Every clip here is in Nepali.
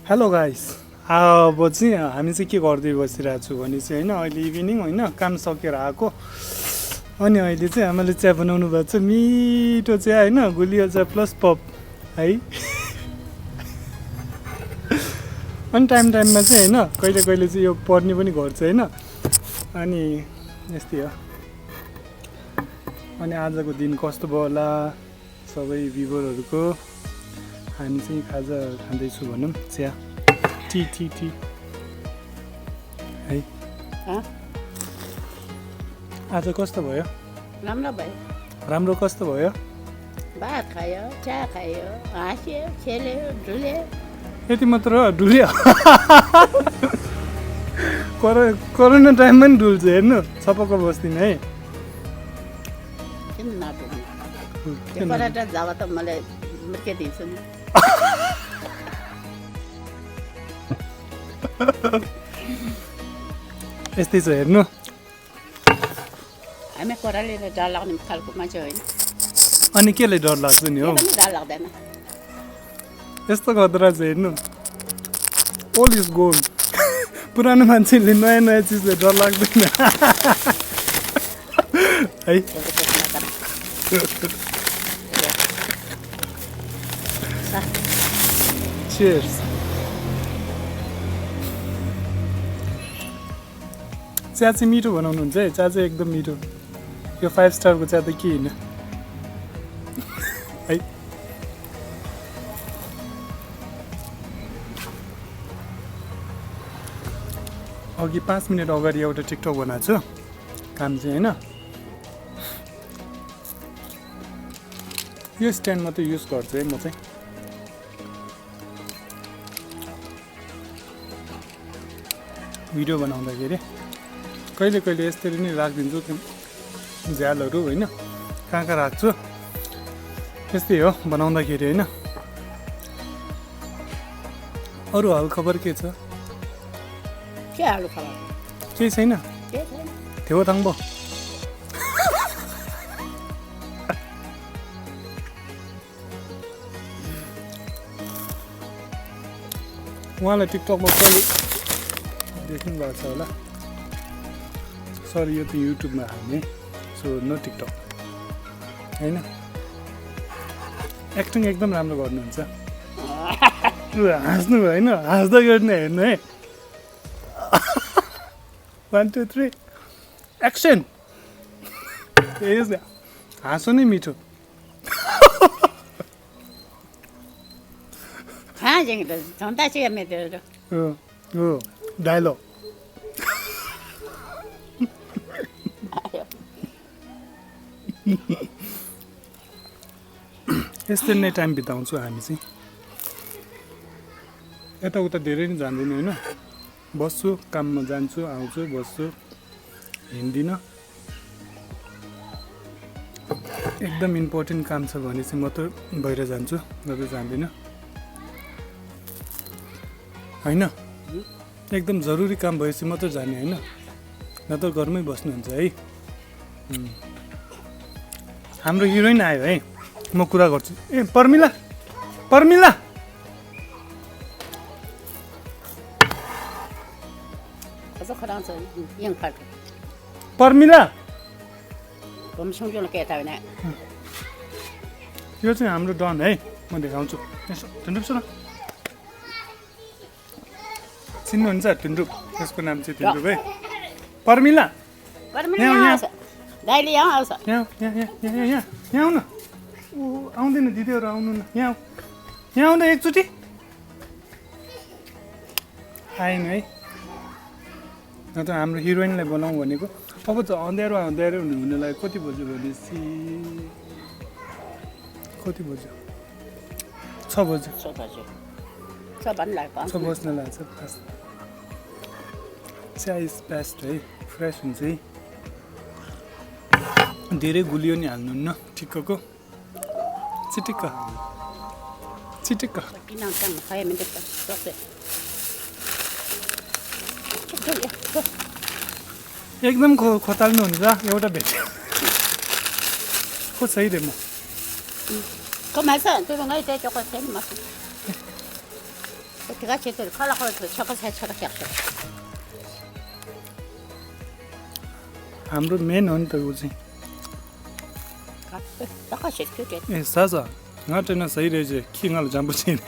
हेलो गाइस अब चाहिँ हामी चाहिँ के गर्दै बसिरहेको छु भने चाहिँ होइन अहिले इभिनिङ होइन काम सकेर आएको अनि अहिले चाहिँ आमाले चिया बनाउनु भएको छ मिठो चिया होइन गुलियो चिया प्लस पप है अनि टाइम टाइममा चाहिँ होइन कहिले कहिले चाहिँ यो पढ्ने पनि गर्छ होइन अनि यस्तै हो अनि आजको दिन कस्तो भयो होला सबै भ्युवरहरूको हामी चाहिँ खाजा खाँदैछु भनौँ चिया टी है आज कस्तो भयो राम्रो भयो राम्रो कस्तो भयो भात खायो चिया खायो हाँस्यो खेल्यो डुल्यो यति मात्र डुल्यो कोरोना टाइममा पनि डुल्छ हेर्नु छपक्क बस्दिनँ है किन नडुल्नु त्यो पर्यटन जाँदा त मलाई मुर्किदिन्छु नि यस्तै छ हेर्नु हामी कोरालीले डर लाग्ने खालको मान्छे होइन अनि केले डर लाग्छ नि हो पनि डर लाग्दैन यस्तो खतरा छ हेर्नु ओल्ड इज गोल्ड पुरानो मान्छेले नयाँ नयाँ चिजले डर लाग्दैन है Cheers. चिया चाहिँ मिठो बनाउनुहुन्छ है चिया चाहिँ एकदम मिठो यो 5 स्टारको चिया त के होइन है अघि 5 मिनट अगाडि एउटा टिकटक बनाएको छु काम चाहिँ होइन यो स्ट्यान्ड मात्रै युज गर्छु है म चाहिँ भिडियो बनाउँदाखेरि कहिले कहिले यसरी नै राखिदिन्छु झ्यालहरू होइन कहाँ कहाँ राख्छु यस्तै हो बनाउँदाखेरि होइन अरू हालखबर के छ के हाल्नु खबर केही छैन के छैन थियो थाङ्बो उहाँलाई टिकटकमा कहिले देख्नु भएको छ होला सरी यो त युट्युबमा हाल्ने सो नो टिकटक होइन एक्टिङ एकदम राम्रो गर्नुहुन्छ हाँस्नु भयो होइन हाँस्दै गर्ने हेर्नु है 1 2 3 एक्सन हाँसो नै मिठो कहाँ जान्छ झन्डा चाहिँ मेरो हो डायलग यस्तै नै टाइम बिताउँछु हामी चाहिँ यताउता धेरै नै जान्दिनँ होइन बस्छु काममा जान्छु आउँछु बस्छु हिँड्दिनँ एकदम इम्पोर्टेन्ट काम छ भने चाहिँ मात्र बाहिर जान्छु नत्र जान्दिनँ होइन एकदम जरुरी काम भएपछि मात्र जाने होइन नत्र घरमै बस्नुहुन्छ है हाम्रो हिरोइन आयो है म कुरा गर्छु ए पर्मिला पर्मिला पर्मिला यो चाहिँ हाम्रो डन है म देखाउँछु यसो टुन्डुप छ न चिन्नुहुन्छ टुन्डुप यसको नाम चाहिँ टुन्डुप है पर्मिला यहाँ आउन ऊ आउँदैन दिदीहरू आउनु न यहाँ आउँदा एकचोटि आएन है न त हाम्रो हिरोइनलाई बोलाउँ भनेको अब त अँध्यारो अँध्यारो हुनेलाई कति बज्यो भनेपछि कति बज्यो 6 बज्यो 6 बज्न लाग्छ फास्ट चिया इज बेस्ट है फ्रेस हुन्छ है धेरै गुलियो नि हाल्नुहुन्न ठिक्कको चिटिक्क चिटिक्क एकदम खोताल्नुहुन्छ एउटा भेट्यो खोज्छ है रे म कमाएछ त्यो ngay cho con xem mà 어디가 제대로 칼라칼라 저거 저거 잡죠. हाम्रो मेन हो नि त ऊ चाहिँ 저거 시켜줘. ए साझा ngaटेन सही रहेछ खिङल जाम्बु छैन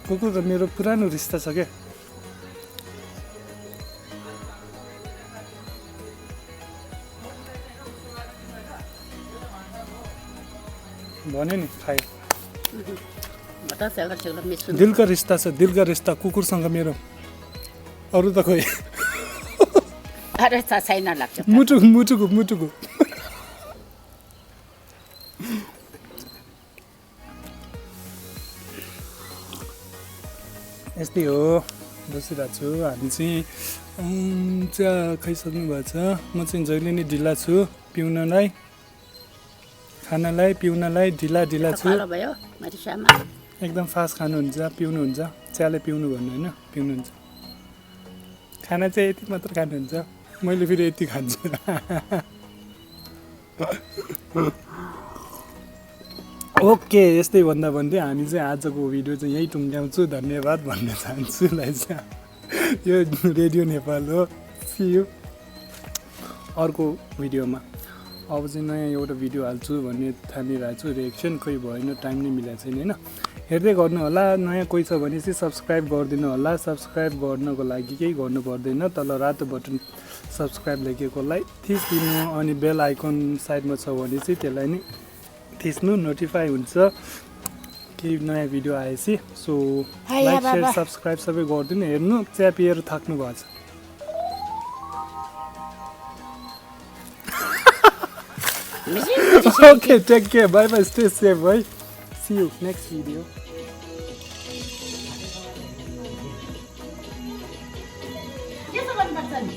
कुकुर र मेरो पुरानो रिस्ता छ के भने नि खाए बतासेगा चलो मिसु. दिलका रिस्ता छ दिलका रिस्ता कुकुरसँग मेरो अरु त खोइ अरे सा छैन लाग्छ. मुटुको यस्तै हो बसिरहेको छु हामी चाहिँ चिया खाइसक्नु भएको छ म चाहिँ जहिले नै ढिला छु पिउनलाई खानालाई पिउनलाई ढिला छु खालो भयो मरिसामा. एकदम फास्ट खानुहुन्छ पिउनुहुन्छ चियाले पिउनु भन्नु होइन पिउनुहुन्छ खाना चाहिँ यति मात्र खानुहुन्छ मैले फेरि यति खान्छु ओके यस्तै भन्दा भन्दै हामी चाहिँ आजको भिडियो चाहिँ यही टुङ्ग्याउँछु धन्यवाद भन्न चाहन्छु यो रेडियो नेपाल हो सी यू अर्को भिडियोमा अब चाहिँ नयाँ एउटा भिडियो हाल्छु भन्ने ठानिरहेको छु रिएक्सन खोइ भएन टाइम नै मिलाएको छैन होइन हेर्दै गर्नु होला नयाँ कोही छ भने चाहिँ सब्सक्राइब गरिदिनु होला सब्सक्राइब गर्नको लागि केही गर्नु पर्दैन तल रातो बटन सब्सक्राइब लेखेकोलाई थिच्दिनु अनि बेल आइकन साइडमा छ भने चाहिँ त्यसलाई नै थिच्नु नोटिफाई हुन्छ केही नयाँ भिडियो आएपछि सो लाइक सेयर सब्सक्राइब सबै गरिदिनु हेर्नु चिया पिएर थाक्नु भएको छ Okay, take care. Bye bye. Stay safe, bye. See you next video. के छ भन्नु पर्छ नि?